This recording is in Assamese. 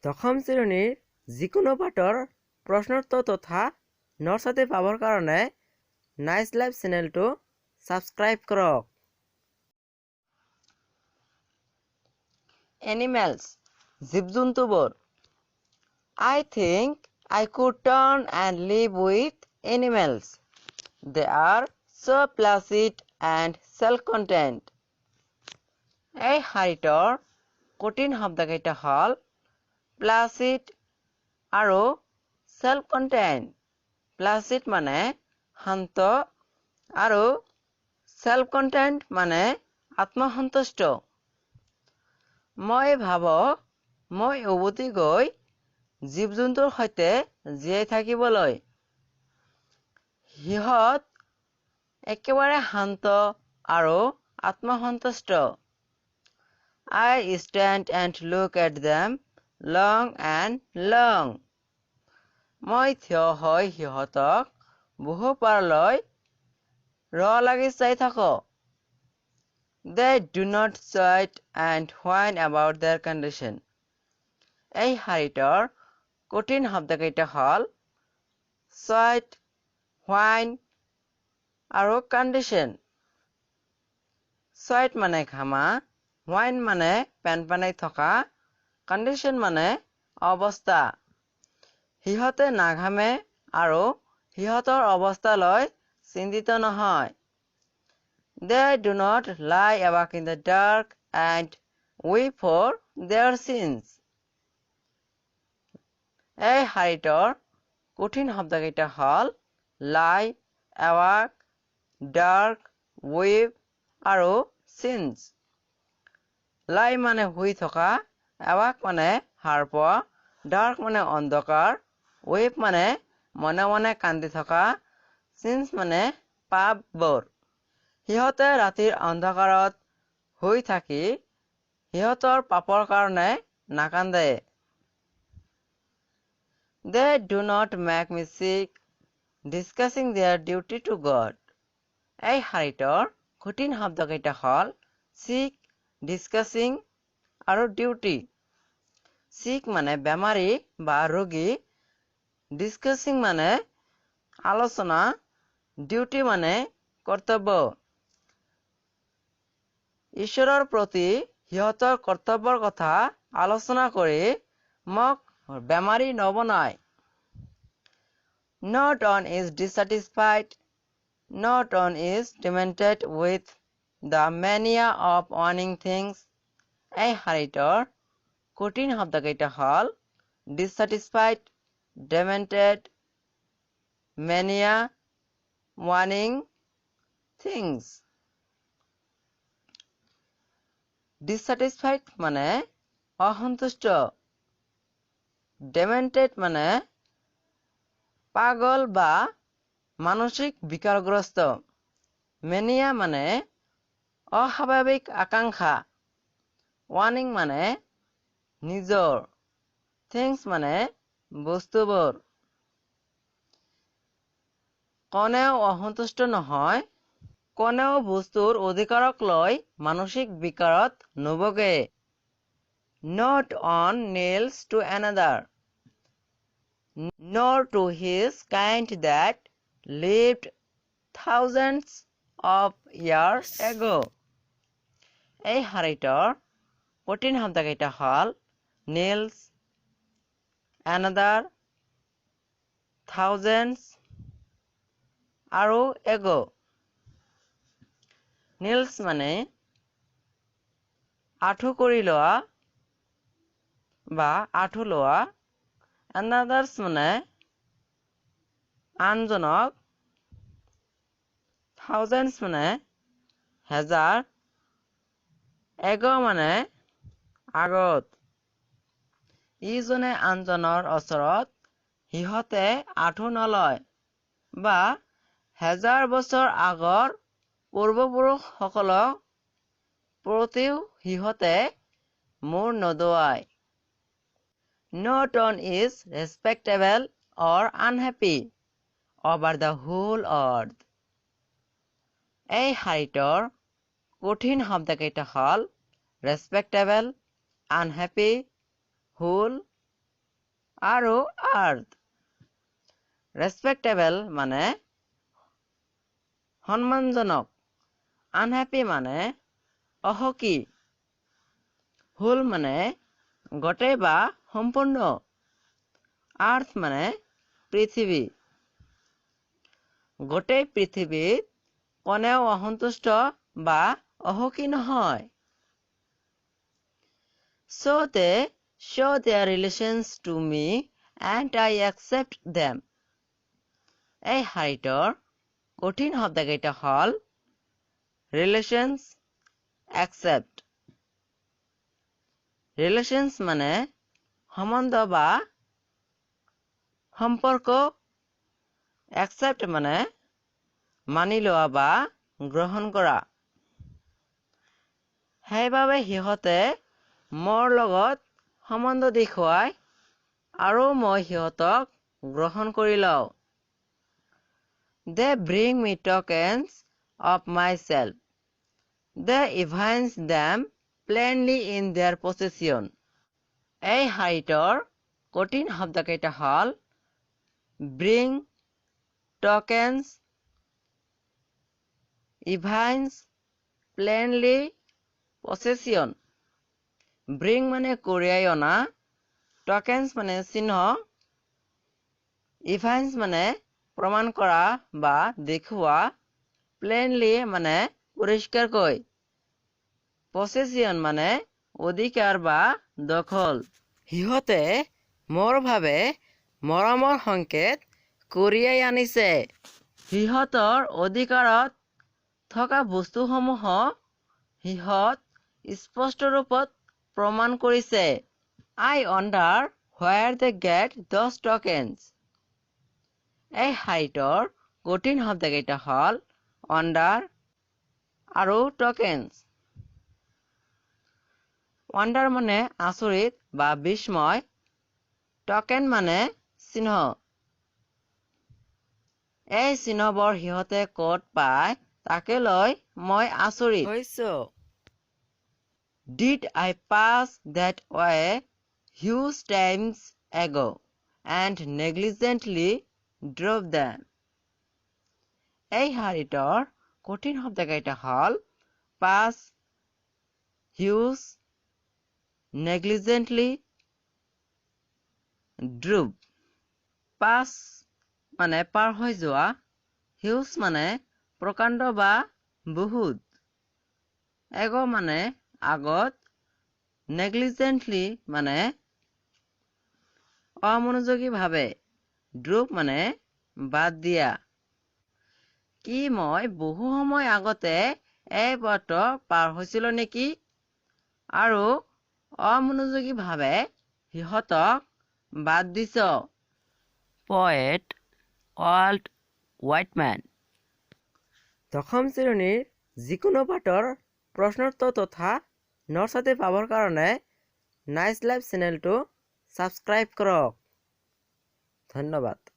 দশম শ্ৰেণীৰ যিকোনো পাঠৰ প্ৰশ্নোত্তৰ তথা নোটছ আদি পাবৰ কাৰণে নাইচ লাইফ চেনেলটো ছাবস্ক্ৰাইব কৰক। এনিমেলছ, জীৱ জন্তুবোৰ। I think I could turn and live with animals. They are so placid and self content. এই শাৰীটোৰ কঠিন শব্দকেইটা হ'ল প্লাচিড আৰু চেল্ফ কণ্টেণ্ট। প্লাচিড মানে শান্ত আৰু চেল্ফ কণ্টেণ্ট মানে আত্মসন্তুষ্ট। মই ভাবোঁ মই উভতি গৈ জীৱ জন্তুৰ সৈতে জীয়াই থাকিবলৈ। সিহঁত একেবাৰে শান্ত আৰু আত্মসন্তুষ্ট। I stand and look at them long and long. মই থিয় হৈ সিহঁতক বহু পৰলৈ ৰ লাগি চাই থাকোঁ। They do not sweat and whine about their condition. এই শাৰীটোৰ কঠিন শব্দকেইটা হ'ল sweat, whine আৰু কণ্ডিশ্যন। Sweat মানে ঘামা, whine মানে পেনপেনাই থকা, কণ্ডিশ্যন মানে অৱস্থা। সিহঁতে নাঘামে আৰু সিহঁতৰ অৱস্থালৈ চিন্তিত নহয়। They do not lie awake in the dark and weep for their sins. এই শাৰীটোৰ কঠিন শব্দকেইটা হ'ল lie, awake, dark, weep আৰু sins। lie মানে শুই থকা, awake মানে সাৰ পোৱা, dark মানে অন্ধকাৰ, weep মানে মনে মনে কান্দি থকা, sins মানে পাপবোৰ। সিহঁতে ৰাতিৰ অন্ধকাৰত শুই থাকি সিহঁতৰ পাপৰ কাৰণে নাকান্দে। They do not make me sick discussing their duty to God. এই শাৰীটোৰ কঠিন শব্দকেইটা হ'ল sick, discussing আৰু duty। sick মানে বেমাৰী বা ৰোগী, discussing মানে আলোচনা, duty মানে কৰ্তব্য। ঈশ্বৰৰ প্ৰতি সিহঁতৰ কৰ্তব্যৰ কথা আলোচনা কৰি মোক বেমাৰী নবনায়। Not one is dissatisfied, not one is demented with the mania of owning things. এই শাৰীটোৰ কঠিন শব্দকেইটা হ'ল dissatisfied, demented, mania, owning things. Dissatisfied মানে অসন্তুষ্ট, demented মানে পাগল বা মানসিক বিকাৰগ্ৰস্ত, মেনিয়া মানে অস্বাভাৱিক আকাংক্ষা, ৱাৰ্নিং মানে নিজৰ, থিংছ মানে বস্তুবোৰ। কোনেও অসন্তুষ্ট নহয়, কোনেও বস্তুৰ অধিকাৰক লৈ মানসিক বিকাৰত নোভোগে। Not one kneels to another, nor to his kind that lived thousands of years ago. এই শাৰীটোৰ কঠিন শব্দকেইটা হ'ল kneels, another, thousands আৰু ago। kneels মানে আঁঠু কৰি লোৱা বা আঁঠু লোৱা, another's মানে আনজনক, thousands মানে হেজাৰ, ago মানে আগত। ইজনে আনজনৰ ওচৰত সিহঁতে আঁঠু নলয় বা হেজাৰ বছৰ আগৰ পূৰ্বপুৰুষসকলক প্ৰতিও সিহঁতে মূৰ নোদোৱায়। Not one is respectable or unhappy over the whole earth. এই শাৰীটোৰ কঠিন শব্দকেইটা হ'ল ৰেচপেক্টেবল, আনহেপী, হোল আৰু আৰ্থ। ৰেচপেক্টেবল মানে সন্মানজনক, আনহেপী মানে অসুখী, হোল মানে গোটেই বা সম্পূৰ্ণ, আৰ্থ মানে পৃথিৱী। গোটেই পৃথিৱীত কোনেও অসন্তুষ্ট বা অসুখী নহয়। So they show their relations to me and I accept them. এই শাৰীটোৰ কঠিন শব্দকেইটা হ'ল ৰিলেশ্যনছ, একচেপ্ট। ৰিলেশ্যনছ মানে সম্বন্ধ বা সম্পৰ্ক, একচেপ্ট মানে মানি লোৱা বা গ্ৰহণ কৰা। সেইবাবে সিহঁতে মোৰ লগত সম্বন্ধ দেখুৱায় আৰু মই সিহঁতক গ্ৰহণ কৰি লওঁ। They bring me tokens of myself. They evince them plainly in their possession. এই শাৰীটোৰ কঠিন শব্দকেইটা হ'ল bring, tokens, evince, plainly, possession. Bring মানে কঢ়িয়াই অনা, টকেনছ মানে চিহ্ন, ইভাইন্স মানে প্ৰমাণ কৰা বা দেখুওৱা, প্লেইনলি মানে পৰিষ্কাৰকৈ, পছেছিয়ন মানে অধিকাৰ বা দখল। সিহঁতে মোৰ বাবে মৰমৰ সংকেত কঢ়িয়াই আনিছে। সিহঁতৰ অধিকাৰত থকা বস্তুসমূহ সিহঁত স্পষ্ট ৰূপত প্ৰমাণ কৰিছে। I wonder where they get those tokens. এই শাৰীটোৰ কঠিন শব্দকেইটা হ'ল ৱাণ্ডাৰ আৰু টকেনছ। ৱাণ্ডাৰ মানে আচৰিত বা বিস্ময়, টকেন মানে চিহ্ন। এই চিহ্নবোৰ সিহঁতে ক'ত পায় তাকে লৈ মই আচৰিত হৈছো। Did I pass that way huge times ago and negligently drop them? এই শাৰীটোৰ কঠিন শব্দকেইটা হ'ল পাছ, হিউজ, নেগলিজেণ্টলি, ড্ৰপ। পাছ মানে পাৰ হৈ যোৱা, হিউজ মানে প্ৰকাণ্ড বা বহুত, এগ' মানে আগত, নেগলিজেণ্টলি মানে অমনোযোগীভাৱে, ড্ৰপ মানে বাদ দিয়া। কি মই বহু সময় আগতে এই পথটো পাৰ হৈছিলো নেকি আৰু অমনোযোগীভাৱে সিহঁতক বাদ দিছ? Poet Walt Whitman. দশম শ্ৰেণীৰ যিকোনো পাঠৰ প্ৰশ্নোত্তৰ তথা নোটছ পাবৰ কাৰণে নাইচ লাইফ চেনেলটো ছাবস্ক্ৰাইব কৰক। ধন্যবাদ।